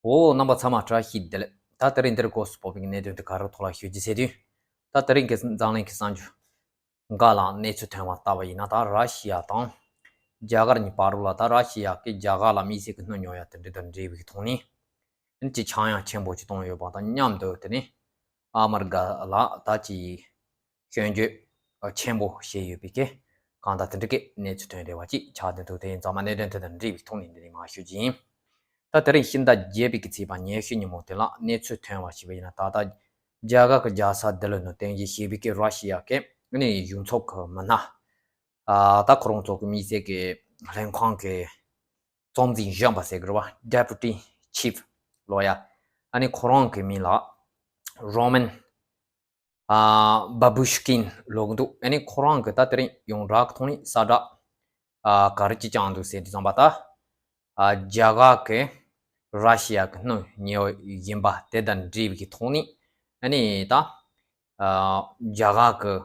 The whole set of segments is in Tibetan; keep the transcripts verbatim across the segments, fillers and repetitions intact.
འོ། རྣམ་པ་ཚང་མ་བཀྲ་ཤིས་བདེ་ལེགས། ད་དེ་རིང་འདིར་སྐོར་སུ་སྤོབས་པའི་གནད་དོན་དེ་ག་རེ་ཐོག་ལ་ཞུ་རྒྱུ་ཟེར་དུས། ད་དེ་རིང་གི་འཛམ་གླིང་གི་གསར་འགྱུར་འགའ་ལ་གནས་ཚུལ་ཐོན་པ་ལྟ་བ་ཡིན་ན། ད་ར་ཤི་ཡ་དང་རྒྱ་གར་གཉིས་བར་ལ། ད་ར་ཤི་ཡ་གིས་རྒྱ་གར་ལ་དམིགས་བསལ་གྱི་སྣུམ་ཉོ་ཡ་དེ་འདྲ་དང་འབྲེལ་བའི་ཐོག་ནས་ཨ་ནི་ཅིག་ཆག་ཡང་ཆེན་པོ་ཅིག་བཏང་ཡོད་པ་དང་མཉམ་དུ། དེ་ནས་ཨ་མི་རི་ཀ་ལ་ད་ཅིག་སྐྱོན་བརྗོད་ཆེན་པོ་བྱས་ཡོད་པའི་གི་གང་ལྟར་དེ་འདྲ་གི་གནས་ཚུལ་ཐོན་བསྡད་པ་ཅིག་ཆགས་བསྡད་འདུག་དེ་ཡིན་ཙང་མ་གནད་དོན་དེ་དང་འབྲེལ་བའི་ཐོག་ནས་འདི་ནས་མར་ཞུ་རྒྱུ་ཡིན། ད་དེ་རིང་ཕྱི་ཟླ་བརྒྱད་པའི་གི་ཚེས་པ་ཉི་ཤུ་ཉིན་མོ་དེ་ལ་གནས་ཚུལ་ཐོན་པ་ཞིག་ཡིན་ན། ད་ལྟ་རྒྱ་གར་གྱི་རྒྱལ་ས་ལྡི་ལི་ནང་རྟེན་གཞི་བྱས་པའི་གི་ར་ཤི་ཡ་གི་ཨ་ནི་གཞུང་ཚབ་ཀྱི་མི་སྣ། ཨ། ད་ཁོ་རང་ཚོ་གི་དམིགས་བསལ་གྱི་ལྷན་ཁང་གི་གཙོ་འཛིན་གཞོན་པ་ཟེར་དགོས་རེད་པ། Deputy Chief Lawyer། ཨ་ནི་ཁོ་རང་གི་མིང་ལ་རོ་མན། ཨ། བ་བུ་ཤུ་ཀིན་ལབ་ཀྱི་འདུག་ཨ་ནི་ཁོ་རང་གིས་ད་དེ་རིང་ཡོངས་གྲགས་ཀྱི་ཐོག་ནས་གསལ་བསྒྲགས། ཨ། ག་རེ་ཅིག་བསྐྱངས་འདུག་ཟེར་དུས་ཙམ་པ། ད། ཨ། རྒྱ་གར་གིས་ར་ཤི་ཡ་གི་སྣུམ་ཉོ་བཞིན་པ་དེ་དང་འབྲེལ་བའི་གི་ཐོག་ནས། ཨ་ནི་ད། ཨ། རྒྱ་གར་གིས་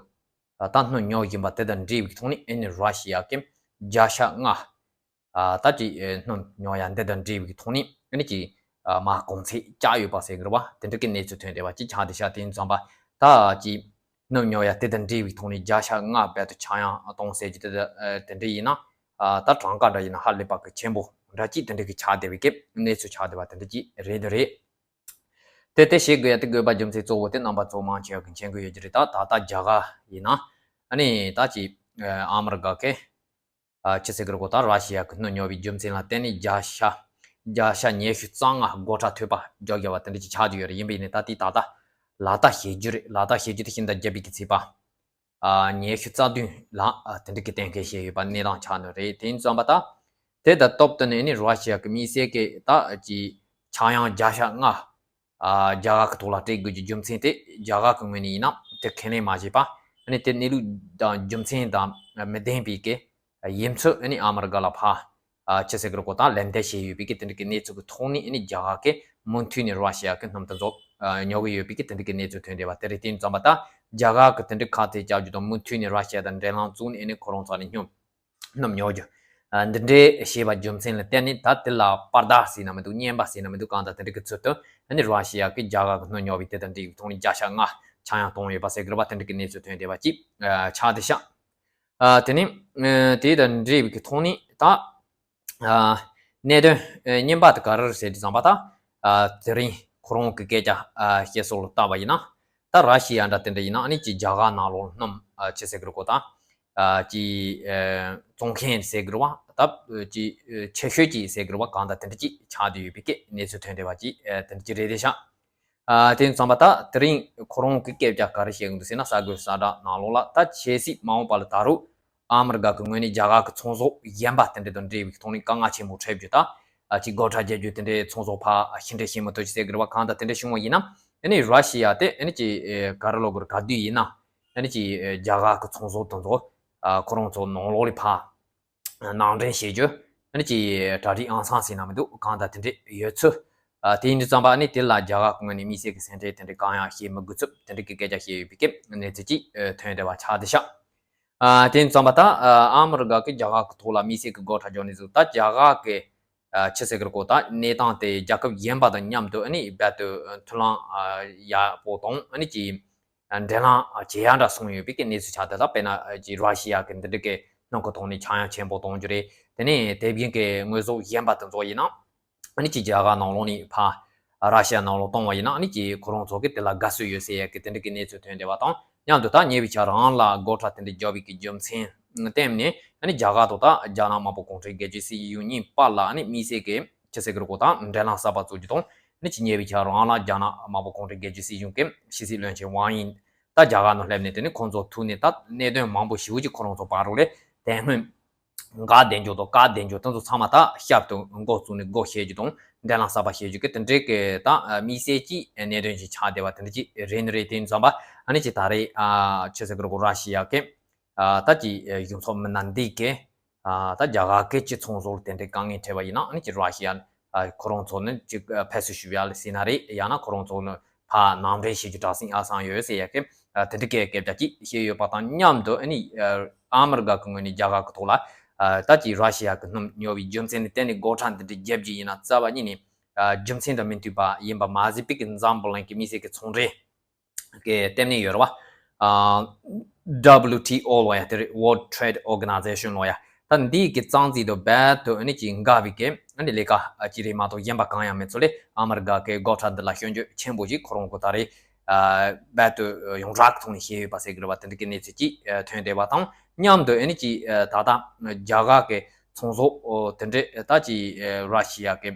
ད་སྣུམ་ཉོ་བཞིན་པ་དེ་དང་འབྲེལ་བའི་གི་ཐོག་ནས། ཨ་ནི་ར་ཤི་ཡ་གིས་བརྒྱ་ཆ་ལྔ། ཨ། ད་ཅིག་ཨ། སྣུམ་ཉོ་ཡ་འདི་དང་འབྲེལ་བའི་ཐོག་ནས་ཨ་ནི་ཅིག་ཨ། མར་གོང་ཚད་བཅག་ཡོད་པ་ཟེར་དགོས་རེད་པ། དེ་འདྲ་གི་གནས་ཚུལ་ཐོན་བསྡད་པ་ཅིག་ཆགས་བསྡད་ཤག་དེ་ཡིན་ཙམ་པ། ད་ཅིག་སྣུམ་ཉོ་ཡ་དེ་དང་འབྲེལ་བའི་ཐོག་ནས་བརྒྱ་ཆ་ལྔ་རྦད་དེ་ཆག་ཡང་གཏོང་ཟེར་རྒྱུ་དེ། ཨ། དེ་འདྲ་ཡིན་ན། ཨ། ད་གྲངས་ཀ་འདྲ་ཡིན་ན་ཧ་ལས་པ་གི་ཆེན་པོ་འདྲ་ཅིག་དེ་འདྲ་གི་ཆགས་བསྡད་པའི་གི་གནས་ཚུལ་ཆགས་བསྡད་པ་དེ་འདྲ་ཅིག་རེད་འདུག་རེད། དེ་དེ་བྱེད་དགོས་ཡ་དེ་དགོས་པ་རྒྱུ་མཚན་གཙོ་བོ་དེ་རྣམ་པ་ཚོ་མང་ཆེ་བ་གིས་མཁྱེན་གི་ཡོད་ཀྱི་རེད། ད་ད་ལྟ་རྒྱ་གར་ཡིན་ན་ཨ་ནི་ད་ཅིག་ཨ། ཨ་མི་རི་ཀ་གིས། ཨ། ཅི་ཟེར་གི་རེད་གོ། ད་ར་ཤི་ཡ་གི་སྣུམ་ཉོ་བའི་རྒྱུ་མཚན་ལ་བརྟེན་ནས་བརྒྱ་ཆ་བརྒྱ་ཆ་ཉི་ཤུ་རྩ་ལྔ་སྒོ་ཁྲལ་ཐོབ་པ་རྒྱག་རྒྱག་པ་དེ་འདྲ་ཅིག་ཆགས་བསྡད་ཡོད་རེད། ཡིན་པ་ཡིན་ནའི་ད་དེ་ད་ལྟ་ལག་བསྟར་བྱེད་རྒྱུ་རེད། ལག་བསྟར་བྱེད་རྒྱུ་དེ་ཕྱི་ཟླ་བརྒྱད་པའི་གི་ཚེས་པ། ཨ། ཉི་ཤུ་རྩ་བདུན་ལ། ཨ། དེ་འདྲ་གི་གཏན་འཁེལ་བྱས་ཡོད་པ་གནས་སྟངས་ཆགས་ནི་རེད། དེ་ཡིན་ཙམ་པ་ད་དེ་དང་སྟབས་བསྟུན་ནས་ནི་ར་ཤི་ཡ་གི་དམིགས་བསལ་གི་ད་ཅིག་ཆག་ཡང་བརྒྱ་ཆ་ལྔ། ཨ། རྒྱ་གར་གི་ཐོག་ལ་སྤྲད་དགོས་ཀྱི་རྒྱུ་མཚན་དེ། རྒྱ་གར་གི་ངོས་ནས་ཡིན་ན་དེ་ཁས་ལེན་མ་བྱས་པ། ཨ་ནི་དེ་གནས་ལུགས་དང་རྒྱུ་མཚན་དང་མི་ལྡན་པའི་གི་ཡིན་ཚུལ་ཨ་ནི་ཨ་མི་རི་ཀ་ལ་ཕར། ཨ། ཅི་ཟེར་གི་རེད་གོ། ད་ལན་འདེབས་བྱས་ཡོད་པའི་གི་དེ་འདྲ་གི་གནས་ཚུལ་གི་ཐོག་ནས། ཨ་ནི་རྒྱ་གར་གིས་མུ་མཐུད་ནས་ར་ཤི་ཡ་གི་སྣུམ་དེ་ཚོ་ཨ། ཉོ་གི་ཡོད་པའི་གི་དེ་འདྲ་གི་གནས་ཚུལ་ཐོན་བསྡད་པ་དེ་རེད། དེ་ཡིན་ཙམ་པ་ད་རྒྱ་གར་གིས་དེ་འདྲ་ཁ་གཏད་བཅག་རྒྱུ་དང་མུ་མཐུད་ནས་ར་ཤི་ཡ་དང་འབྲེལ་ལམ་བཙུགས་ནས། ཨ་ནི་ཁོ་རང་ཚོ་ནས་སྣུམ། སྣུམ་ཉོ་རྒྱུ། ཨ། འདི་འདྲའི་བྱས་པ་རྒྱུ་མཚན་ལ་བརྟེན་ནས། ད་དེ་ལ་པར་དར་ཟེར་ན་མི་འདུག་བརྙན་པར་ཟེར་ན་མི་འདུག་གང་ལྟར་དེ་འདྲ་གི་ཚུལ་དུ། ཨ་ནི་ར་ཤི་ཡ་གིས་རྒྱ་གར་གི་སྣུམ་ཉོ་བའི་དེ་དང་འབྲེལ་བའི་ཐོག་ནས་བརྒྱ་ཆ་ལྔ་ཆག་ཡང་གཏོང་ཡོད་པ་ཟེར་གི་རེད་པ། དེ་འདྲ་གི་གནས་ཚུལ་ཐོན་བསྡད་པ་ཅིག་ཨ། ཆགས་བསྡད་ཤག་ཨ། དེ་ནས་ཨ། དེ་དང་འབྲེལ་བའི་གི་ཐོག་ནས་ད། ཨ། གནད་དོན་ཨ། བརྙན་པར་དེ་ག་རེ་རེད་ཟེར་དུས་ཙམ་པ་ད། ཨ། དེ་རིང་ཁོ་རང་གི་སྐད་ཆ་ཨ། བཤད་སྲོལ་ལ་བལྟས་པ་ཡིན་ན། ད་ར་ཤི་ཡ་འདྲ་དེ་འདྲ་ཡིན་ན། ཨ་ནི་ཅིག་རྒྱ་གར་ནང་ལོགས་སྣུམ། ཨ། ཅི་ཟེར་གི་རེད་གོ། ད། ཨ། ཅིག་ཨ། བཙོང་མཁན་ཟེར་གི་རེད་པ། ད་ཅིག་ཨ། ཆེ་ཤོས་ཅིག་ཟེར་གི་རེད་པ། གང་ལྟར་དེ་འདྲ་ཅིག་ཆགས་བསྡད་ཡོད་པའི་གི་གནས་ཚུལ་ཐོན་བསྡད་པ་ཅིག་ཨ། དེ་འདྲ་ཅིག་རེད་བསྡད་ཤག་ཨ། དེ་ཡིན་ཙམ་པ་ད་དེ་རིང་ཁོ་རང་གིས་སྐད་ཆ་ག་རེ་བཤད་ཀྱི་འདུག་ཟེར་ན། གསར་འགོད་གསལ་བསྒྲགས་ནང་ལོགས་ལ། ད་ཆབ་སྲིད་མ་འོངས་པ་ལ་ད་རུང་ཨ་མི་རི་ཀ་གི་ངོས་ནས་རྒྱ་གར་གི་ཚོང་ཟོག་གཞན་པ་དེ་འདྲ་དང་འབྲེལ་བའི་ཐོག་ནས་དཀའ་ངལ་ཆེན་པོ་འཕྲད་རྒྱུ། ད་ཅིག་སྒོ་ཁྲལ་རྒྱག་རྒྱུ་དེ་འདྲའི་ཚོང་ཟོག་ཕར་ཕྱིར་འཐེན་བྱེད་མི་ཐུབ་ཅིག་ཟེར་གི་རེད་པ། གང་ལྟར་དེ་འདྲ་བྱུང་བ་ཡིན་ན། ཨ་ནི་ར་ཤི་ཡ་དེ་ཨ་ནི་ཅིག་ཨ། ག་རེ་ལབ་དགོས་རེད། ག་དུས་ཡིན་ན་ཨ་ནི་ཅིག་ཨ། རྒྱ་གར་གི་ཚོང་ཟོག་དེ་ཚོ་ཨ། ཁོ་རང་ཚོ་ནང་ལོགས་ལ་ཕར་ནང་འདྲེན་བྱེད་རྒྱུ། ཨ་ནི་ཅིག་གྲ་སྒྲིག་ཨང་སང་ཟེར་ན་མི་འདུག་གང་ལྟར་དེ་འདྲ་ཡོད་ཚུལ། ཨ། དེ་ཡིན་དུས་ཙམ་པ་ཨ་ནི་དེ་ལ་རྒྱ་གར་གི་ངོས་ནས་དམིགས་བསལ་གྱི་སེམས་ཁྲལ་དེ་འདྲ་གང་ཡང་བྱེད་མི་དགོས་ཚུལ། དེ་འདྲ་གི་སྐད་ཆ་བཤད་ཡོད་པའི་གི་གནས་ཚུལ་ཅིག་ཨ། ཐོན་བསྡད་པ་ཆགས་བསྡད་ཤག་ཨ། དེ་ཡིན་དུས་ཙམ་པ་ད་ཨ། ཨ་མི་རི་ཀ་གིས་རྒྱ་གར་གི་ཐོག་ལ་དམིགས་བསལ་གྱི་སྒོ་ཁྲལ་རྒྱག་ནས་བཟུང་། ད་རྒྱ་གར་གི་ཨ། ཅི་ཟེར་གི་རེད་གོ། ད་གནས་སྟངས་དེ་རྒྱལ་ཁབ་གཞན་པ་དང་མཉམ་དུ་ཨ་ནི་རྦད་དེ་མཐུན་ལམ་ཨ། ཡག་པོ་དང་། ཨ་ནི་ཅིག་འབྲེལ་ལམ་ཇེ་ཡག་འདྲ་སོང་ཡོད་པའི་གི་གནས་ཚུལ་ཆགས་བསྡད། ད་དཔེར་ན་ཅིག་ར་ཤི་ཡ་གི་འདི་འདྲ་གི་སྣུམ་གྱི་ཐོག་ནས་ཆག་ཡང་ཆེན་པོ་གཏོང་རྒྱུ་རེད། དེ་ནས་དེ་བཞིན་གྱི་དངོས་ཟོག་གཞན་པ་དེ་ཚོ་ཡིན་ན་ཨ་ནི་ཅིག་རྒྱ་གར་ནང་ལོགས་ནས་ཕར་ར་ཤི་ཡ་ནང་ལོགས་གཏོང་བ་ཡིན་ན། ཨ་ནི་ཅིག་ཁོ་རང་ཚོ་གིས་དེ་ལ་དགའ་བསུ་ཡོད་ཟེར་ཡ་གི་དེ་འདྲ་གི་གནས་ཚུལ་ཐོན་བསྡད་པ་དང་མཉམ་དུ། ད་ཉེ་བའི་ཆར་རང་ལ་སྒོ་ཁྲལ་དེ་འདྲ་བརྒྱབ་པའི་གི་རྒྱུ་མཚན་བརྟེན་ནས། ཨ་ནི་རྒྱ་གར་དང་ད་རྒྱ་ནག་དམར་པོ་གུང་ཁྲན་རྒྱལ་གཅེས་སྲིད་གཞུང་གཉིས་བར་ལ་ཨ་ནི་དམིགས་བསལ་གྱི་ཅི་ཟེར་གི་རེད་གོ། ད་འབྲེལ་ལམ་གསར་པ་བཙུགས་རྒྱུ་དང་། ཨ་ནི་ཅིག་ཉེ་བའི་ཆར་རང་ལ་རྒྱ་ནག་དམར་པོ་གུང་ཁྲན་རྒྱལ་གཅེས་སྲིད་གཞུང་གི་ཕྱི་སྲིད་བློན་ཆེན་ཝང་དབྱི་ད་རྒྱ་གར་ནང་སླེབས་ནས། དེ་ནས་ཁོང་ཚོ་ཐུག་ནས་ད་གནད་དོན་མང་པོ་ཞེ་པོ་ཅིག་ཁོ་རང་ཚོ་བར་ལ་དེ་སྔོན་འགལ་ཟླ་འགྲོ་དང་བཀག་སྡོད་རྒྱུ་དེ་ཚོ་ཚང་མ་ད་ཞབས་ཏོག་འགོ་བཙུགས་ནས་སྒོ་ཕྱེ་རྒྱུ་དང་། འབྲེལ་ལམ་གསར་པ་ཕྱེ་རྒྱུ་གི་དེ་འདྲའི་གི་ད་དམིགས་བསལ་གྱི་གནད་དོན་ཞིག་ཆགས་བསྡད་པ་དེ་འདྲ་ཅིག་རེད་ནི་རེད། དེ་ཡིན་ཙམ་པ་ཨ་ནི་ཅིག་ད་རེས་ཨ། ཅི་ཟེར་གི་རེད་གོ། ར་ཤི་ཡ་གི་ཨ། ད་ཅིག་གཞུང་ཚབ་མི་སྣ་འདི་གིས་ཨ། ད་རྒྱ་གར་གྱི་ཅིག་ཚོང་ཟོག་ལ་དེ་འདྲའི་དཀའ་ངལ་འཕྲད་པ་ཡིན་ན། ཨ་ནི་ཅིག་ར་ཤི་ཡ་ཨ། ཁོ་རང་ཚོ་ནི་ཅིག་ཨ། ཕར་ཚུར་ཞུ་ཡ་ལ་ཟེར་ན་རེད། ཡང་ན་ཁོ་རང་ཚོ་ནི་ཕར་ནང་འདྲེན་བྱེད་རྒྱུ་གྲབས་གསང་ཨ་གསང་ཡོད་ཟེར་ཡ་གི་ཨ། དེ་འདྲ་གི་སྐད་ཆ་ཅིག་བཤད་ཡོད་པ་དང་མཉམ་དུ། ཨ་ནི་ཨ། ཨ་མི་རི་ཀ་གི་ངོས་ནས་རྒྱ་གར་གི་ཐོག་ལ་ཨ། ད་ཅིག་ར་ཤི་ཡ་གི་སྣུམ་ཉོ་བའི་རྒྱུ་མཚན་ལ་བརྟེན་ནས་སྒོ་ཁྲལ་འདི་འདྲ་བརྒྱབ་རྒྱུ་ཡིན་ན། རྩ་བ་ཉིད་ནས་ རྒྱུ་མཚན་དང་མི་མཐུན་པ་ཡིན་པ་མ་གཟིགས་པའི་གི་འཛམ་བུ་གླིང་གི་མི་སེར་གི་ཚོང་འབྲེལ་གི་ལྟེ་གནས་ཡོད་རེད་བ། ཨ། W T O ལོ་ཡ་དེ་རེད། World Trade Organization ལོ་ཡ། ད་འདིའི་གི་རྩ་འཛིན་དུ་རྦད་དུ་ཨ་ནི་ཅིག་འགལ་བའི་གི་ཨ་ནི་ལས་ཀ་ཅིག་རེད་མ་གཏོགས་གཞན་པ་གང་ཡང་མེད་ཚུལ་ལས། ཨ་མི་རི་ཀ་གི་སྒོ་ཁྲལ་འདི་ལ་སྐྱོན་བརྗོད་ཆེན་པོ་ཞིག་ཁོ་རང་གི་ད་རེས་ཨ་རྦད་དུ་ཡོངས་གྲགས་ཀྱི་ཐོག་ནས་བཤད་ཡོད་པ་ཟེར་གི་རེད་བ། དེ་འདྲ་གི་གནས་ཚུལ་ཅིག་ཐོན་བསྡད་པ་དང་མཉམ་དུ་ཨ་ནི་ཅིག་ད་ལྟ་རྒྱ་གར་གི་ཚོང་ཟོག་དེ་འདྲ་ད་ཅིག་ར་ཤི་ཡ་གི་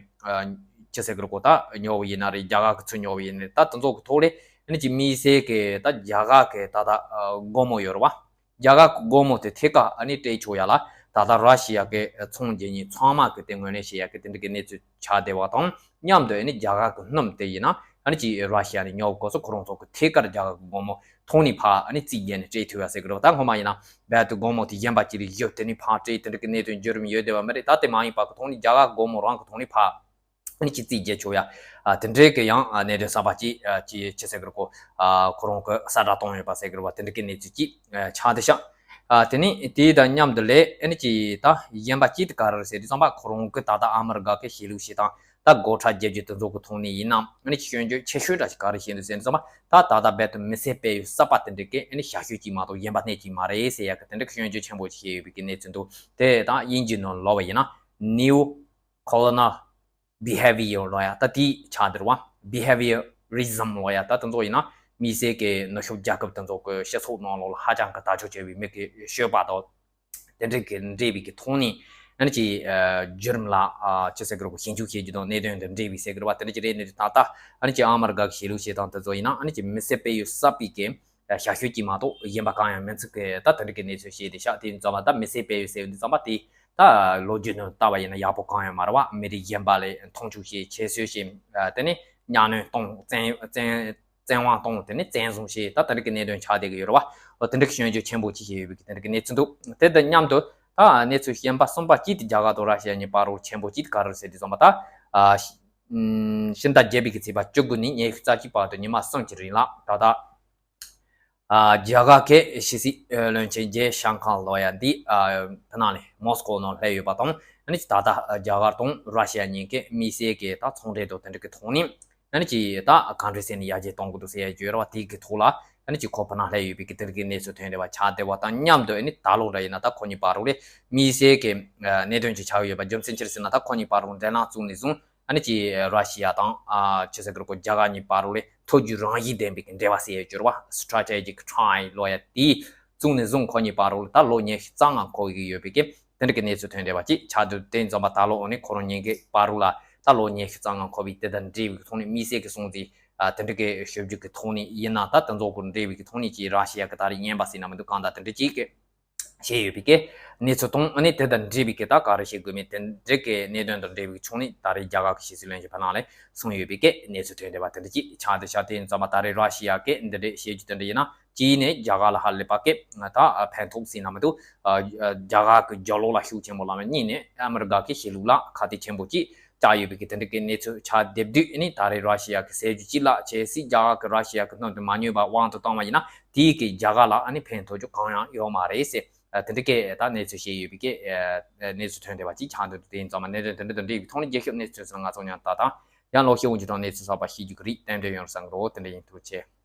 ཅི་ཟེར་གི་རེད་གོ། ད་ཉོ་བ་ཡིན་ན་རེད། རྒྱ་གར་གི་ཚུར་ཉོ་བ་ཡིན་ན་རེད། ད་དེ་ཚོ་གི་ཐོག་ལས་ཨ་ནི་ཅིག་དམིགས་བསལ་གི་ད་རྒྱ་གར་གི་ད་ལྟ་སྒོར་མོ་ཡོད་རེད་བ། རྒྱ་གར་གི་སྒོར་མོ་དེ་ཐད་ཀར་ཨ་ནི་སྤྲད་ཆོག་ཡ་ལ། ད་ལྟ་ར་ཤི་ཡ་གི་ཚོང་རྒྱག་མཁན་ཚང་མ་གི་དེ་ངོས་ལེན་བྱེད་ཡ་གི་དེ་འདྲ་གི་གནས་ཚུལ་ཆགས་བསྡད་པ་དང་མཉམ་དུ་ཨ་ནི་རྒྱ་གར་གི་སྣུམ་དེ་ཡིན་ན་ཨ་ནི་ཅིག་ར་ཤི་ཡ་ནས་ཉོ་དགོས་སོ། ཁོ་རང་ཚོ་གི་ཐད་ཀར་རྒྱ་གར་གི་སྒོར་མོ་ཐོག་ནས་ཕར་ཨ་ནི་རྩིས་བརྒྱབ་ནས་སྤྲད་ཐུབ་ཡ་ཟེར་གི་རེད། ད་སྔོན་མ་ཡིན་ན་རྦད་དེ་སྒོར་མོ་དེ་གཞན་པ་ཅིག་ལ་གཡར་དེ་ནས་ཕར་སྤྲད་དེ་འདྲ་གི་གནད་དོན་བརྒྱུད་རིམ་ཡོད་བསྡད་པ་མ་རེད། ད་དེ་མ་ཡིན་པ་གི་ཐོག་ནས་རྒྱ་གར་སྒོར་མོ་རང་གི་ཐོག་ནས་ཕར་ཨ་ནི་ཅིག་རྩིས་རྒྱག་ཆོག་ཡ། ཨ་དེ་འདྲའི་གི་ཡང་ཨ་གནད་དོན་གསར་པ་ཅིག་ཨ་ཅིག་ཅི་ཟེར་གི་རེད་གོ། ཨ་ཁོ་རང་གི་གསལ་བསྒྲགས་བཏང་ཡོད་པ་ཟེར་གི་རེད་བ། དེ་འདྲ་གི་གནས་ཚུལ་ཅིག་ཨ་ཆགས་བསྡད་ཤག་ཨ་དེ་ནས་དེ་དང་མཉམ་དུ་ལས་ཨ་ནི་ཅིག་ད་གཞན་པ་ཅིག་དེ་ག་རེ་རེད་ཟེར་དུས་ཙམ་པ། ཁོ་རང་གི་ད་ལྟ་ཨ་མི་རི་ཀ་གི་ཤེས་ལུགས་ཤིག་དང་ད་སྒོ་ཁྲལ་རྒྱག་རྒྱུ་དེ་ཚོ་གི་ཐོག་ནས་ཡིན་ནམ་ཨ་ནི་ཅིག་སྐྱོན་བརྗོད་ཆེ་ཤོས་འདྲ་ཞིག་ག་རེ་བྱས་འདུག་ཟེར་དུས་ཙམ་པ། ད་ད་ལྟ་རྦད་དེ་མི་སེར་སྤེལ་ཡུལ་གསར་པ་དེ་འདྲ་གི་ཨ་ནི་ཞབས་ཞུ་ཅིག་མ་གཏོགས་གཞན་པ་གནས་ཅིག་མ་རེད་ཟེར་ཡ་གི་དེ་འདྲ་གི་སྐྱོན་བརྗོད་ཆེན་པོ་ཅིག་བྱས་ཡོད་པའི་གི་གནས་ཚུལ་འདུག་དེ་དང་དབྱིན་ཇིའི་ནང་ལབ་པ་ཡིན་ན་Neo Colonial Behavior ལོ་ཡ། ད་དེ་ཆགས་འདིར་བ། Behaviorism ལོ་ཡ། ད་དེ་ཚོ་ཡིན་ན་དམིགས་བསལ་གྱི་ནུབ་ཕྱོགས་རྒྱལ་ཁབ་དེ་ཚོ་གི་སྤྱི་ཚོགས་ནང་ལོགས་ལ་ཧ་ཅང་གི་དར་ཁྱབ་ཆེ་བའི་མི་གི་སྤྱོད་པ་དང་དེ་འདྲ་གི་འབྲེལ་བའི་གི་ཐོག་ནས་ཨ་ནི་ཅིག་བརྒྱུད་རིམ་ལ་ཅི་ཟེར་གི་རེད་གོ། ཞིབ་འཇུག་བྱེད་རྒྱུ་དང་གནད་དོན་དང་འབྲེལ་བའི་ཟེར་གི་རེད་བ། དེ་འདྲ་ཅིག་རེད། ནི་ད་ལྟ་ཨ་ནི་ཅིག་ཨ་མི་རི་ཀ་གི་ཤེས་ལུགས་བྱེད་སྟངས་དེ་ཚོ་ཡིན་ན་ཨ་ནི་ཅིག་མི་སེར་སྤེལ་ཡུལ་གསར་པའི་གི་ཞབས་ཞུ་གཅིག་མ་གཏོགས་གཞན་པ་གང་ཡང་མིན་ཚུལ་གྱི་ད་དེ་འདྲ་གི་གནས་ཚུལ་བཤད་དེ་ཤག་དེ་ཙམ་པ་ད་མི་སེར་སྤེལ་ཡུལ་ཟེར་དུས་ཙམ་པ་དེ་ད་ལོ་རྒྱུས་ནང་ལྟ་བ་ཡིན་ན་ཡག་པོ་གང་ཡང་མ་རེད་བ། མི་རིགས་གཞན་པ་ལ་མཐོང་ཆུང་བྱེད། ཁྱད་གསོད་བྱེད། དེ་ནས་གཉའ་གནོན་གཏོང་། བཙན་བཙན་བཙན་དབང་གཏོང་། དེ་ནས་བཙན་བཟུང་བྱེད། ད་དེ་འདྲ་གི་གནད་དོན་ཆགས་བསྡད་ཀྱི་ཡོད་རེད་བ། འོ་དེ་འདྲ་གི་སྐྱོན་བརྗོད་ཆེན་པོ་ཅིག་བྱས་ཡོད་པའི་གི་དེ་འདྲ་གི་གནས་ཚུལ་འདུག་དེ་དང་མཉམ་དུ་ད་གནས་ཚུལ་གཞན་པ་གསུམ་པ་གཅིག་དེ་རྒྱ་གར་དང་ར་ཤི་ཡ་གཉིས་བར་རུ་ཆེན་པོ་གཅིག་དེ་ག་རེ་ཟེར་དུས་ཙམ་པ་ད་ཨ་ཕྱི་ཟླ་བརྒྱད་པའི་གི་ཚེས་པ་བཅུ་དགུ་ནས་ཉི་ཤུ་རྩ་གཅིག་བར་དུ་ཉི་མ་གསུམ་གྱི་རིང་ལ་ད་ལྟ། ཨ་རྒྱ་གར་གྱི་ཕྱི་སྲིད་བློན་ཆེན་ཇེ་ཤང་ཀར་ལོ་ཡ་འདི་ཨ་ཕྱི་ནང་ལ་མོ་སི་ཀོ་ནང་སླེབས་ཡོད་པ་དང་། ཨ་ནི་ད་ལྟ་རྒྱ་གར་དང་ར་ཤི་ཡ་གཉིས་ཀྱི་དམིགས་བསལ་གྱི་ད་ཚོང་འབྲེལ་དང་དེ་འདྲ་གི་ཐོག་ནས་ཨ་ནི་ཅིག་ད་གང་འདྲ་ཟེར་ནས་ཡར་རྒྱས་གཏོང་དགོས་འདུག་ཟེར་ཡ་ཡོད་རེད་བ། དེ་གི་ཐོག་ལ་ཨ་ནི་ཅིག་ཁོ་ཕྱི་ནང་སླེབས་ཡོད་པའི་གི་དེ་འདྲ་གི་གནས་ཚུལ་ཐོན་བསྡད་པ་ཆགས་བསྡད་པ་དང་མཉམ་དུ། ཨ་ནི་ད་ལོ་འདྲ་ཡིན་ན་ད་ཁོ་གཉིས་བར་རུ་ལས་དམིགས་བསལ་གྱི་ཨ་གནད་དོན་ཅིག་ཆགས་ཡོད་པ། རྒྱུ་མཚན་ཅི་རེད་ཟེར་ན་ད་ཁོ་གཉིས་བར་རུ་འབྲེལ་ལམ་བཙུགས་ནས་བཟུང་། ཨ་ནི་ཅིག་ར་ཤི་ཡ་དང་ཨ་ཅི་ཟེར་གི་རེད་གོ། རྒྱ་གར་གཉིས་བར་རུ་ལས་ཐོ་རྒྱུག་རང་བཞིན་ལྡན་པའི་གི་འབྲེལ་བ་ཟེར་ཡ་ཡོད་རེད་བ། Strategic Tie ལོ་ཡ་དེ་བཙུགས་ནས་བཟུང་ཁོ་གཉིས་བར་རུ་ལ་ད་ལོ་ཉི་ཤུ་རྩ་ལྔ་འཁོར་གི་ཡོད་པའི་གི་དེ་འདྲ་གི་གནས་ཚུལ་ཐོན་བསྡད་པ་ཅིག་ཆགས་འདུག་དེ་ཙམ་པ་ད་ལོ་ཨ་ནི་ཁོ་རང་གཉིས་ཀྱི་བར་རུ་ལ་ད་ལོ་ཉི་ཤུ་རྩ་ལྔ་འཁོར་བའི་དེ་དང་འབྲེལ་བའི་གི་ཐོག་ནས་དམིགས་བསལ་གྱི་སྲུང་བརྩི་ཨ་དེ་འདྲ་གི་ཞུ་རྒྱུ་གི་ཐོག་ནས་ཡིན་ན། ད་དེ་ཚོ་གི་འབྲེལ་བའི་གི་ཐོག་ནས་ཅིག་ར་ཤི་ཡ་གི་ད་རེས་རྔན་པ་ཟེར་ན་མི་འདུག་གང་ལྟར་དེ་འདྲ་ཅིག་གི་བྱས་ཡོད་པའི་གི་གནས་ཚུལ་དང་། ཨ་ནི་དེ་དང་འབྲེལ་བའི་གི་ད་ག་རེ་བྱེད་དགོས་མིན་དེ་འདྲ་གི་གནད་དོན་དང་འབྲེལ་བའི་ཕྱོགས་ནས་ད་རེས་རྒྱ་གར་གི་ཕྱི་སྲིད་བློན་ཆེན་ཕྱི་ནང་ལ་གསུངས་ཡོད་པའི་གི་གནས་ཚུལ་ཐོན་བསྡད་པ་དེ་འདྲ་ཅིག་ཆགས་བསྡད་ཤག་དེ་ཡིན་ཙང་མ་ད་རེས་ར་ཤི་ཡ་གི་འདི་འདྲ་བྱེད་རྒྱུ་དེ་འདྲ་ཡིན་ན་གཅིག་ནས་རྒྱ་གར་ལ་ཧ་ལས་པ་གི་ད་ཕན་ཐོགས་ཟེར་ན་མི་འདུག་ཨ་རྒྱ་གར་གི་རྒྱབ་ལོགས་ལ་ཤུགས་ཆེན་པོ་ལངས། གཉིས་ནས་ཨ་མི་རི་ཀ་གི་ཤེས་ལུགས་ལ་ཁ་གཏད་ཆེན་པོ་ཅིག་བཅག་ཡོད་པའི་གི་དེ་འདྲ་གི་གནས་ཚུལ་ཆགས་བསྡད་དུས། ཨ་ནི་ད་རེས་ར་ཤི་ཡ་གི་ཟེར་རྒྱུ་གཅིག་ལ་བྱས་སྲིད་རྒྱ་གར་གི་ར་ཤི་ཡ་གི་སྣུམ་དེ་མ་ཉོས་པ་དབང་དུ་བཏང་བ་ཡིན་ན་དེའི་གི་རྒྱ་གར་ལ་ཨ་ནི་ཕན་ཐོགས་རྒྱུ་གང་ཡང་ཡོད་མ་རེད་ཟེར། ཨ་དེ་འདྲ་གི་ད་གནས་ཚུལ་བཤད་ཡོད་པའི་གི་ཨ་གནས་ཚུལ་ཐོན་བསྡད་པ་ཅིག་ཆགས་འདུག་དེ་ཡིན་ཙང་མ་གནད་དོན་དེ་འདྲ་དང་འབྲེལ་བའི་ཐོག་ནས་རྒྱལ་ཁབ་གནས་ཚུལ་ཚོ་ང་ཚོ་མཉམ་དུ་ལྟ་དང་། ཡང་ལོག་ཤེས་འོང་རྒྱུ་དང་གནས་ཚུལ་གསར་པ་ཤེས་རྒྱུ་གི་རིགས་ཏན་ཏན་ཡོང་བསམ་གི་རེད། དེ་འདྲ་ཡིན། ཐུགས་རྗེ་ཆེ།